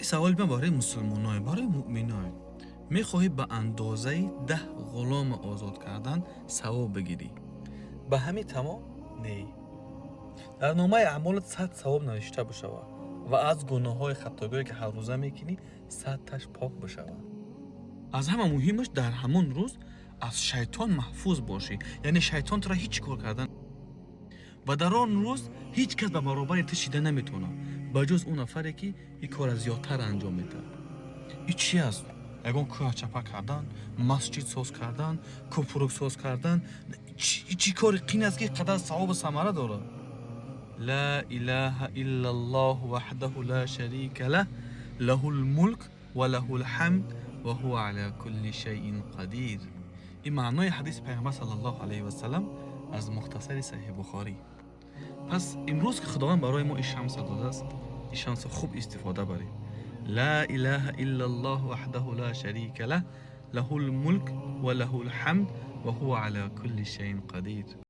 Ин саволи ман барои мусулмоное, барои муъминое. Мехоҳӣ ба андозаи 10 ғулома озод кардан савоб бигирӣ? Ба ҳамин тамом? Не, дар номаи аъмолат 100 савоб навишта бишавад ва аз гуноҳҳои хатогие, ки ҳаррӯза мекунӣ, 100-таш пок бишавад. Аз ҳама муҳимаш, дар ҳамон рӯз аз шайтон маҳфуз бошӣ, яъне шайтон туро ҳеҷ кор кардан ва дар он рӯз ҳеҷ кас ба баробари ту шида наметавонад, ба ҷуз он нафаре, ки ин корро зиёдтар анҷом медиҳад. Ин чи аст? Ягон кӯҳ чапа кардан, масҷид соз кардан, кӯпрук соз кардан? Чӣ кори қин аст, ки қадар савобу самара дорад? Ла илаҳа иллаллоҳ ваҳдаҳу ла шарика лаҳ, лаҳул мулк ва лаҳул ҳамд ва ҳува ала кулли шайин қадир. Ин маънои ҳадиси Пайғамбар саллаллоҳу алайҳи васалам аз Мухтасари Саҳиҳи Бухорӣ. Пас имрӯз, ки Худованд барои мо ин шанса додааст, ин шанса хуб истифода барем. Ла илаҳа иллаллоҳ ваҳдаҳу ла шарика лаҳ, лаҳул мулк ва лаҳул ҳамд ва ҳува ала кулли шайин қадир.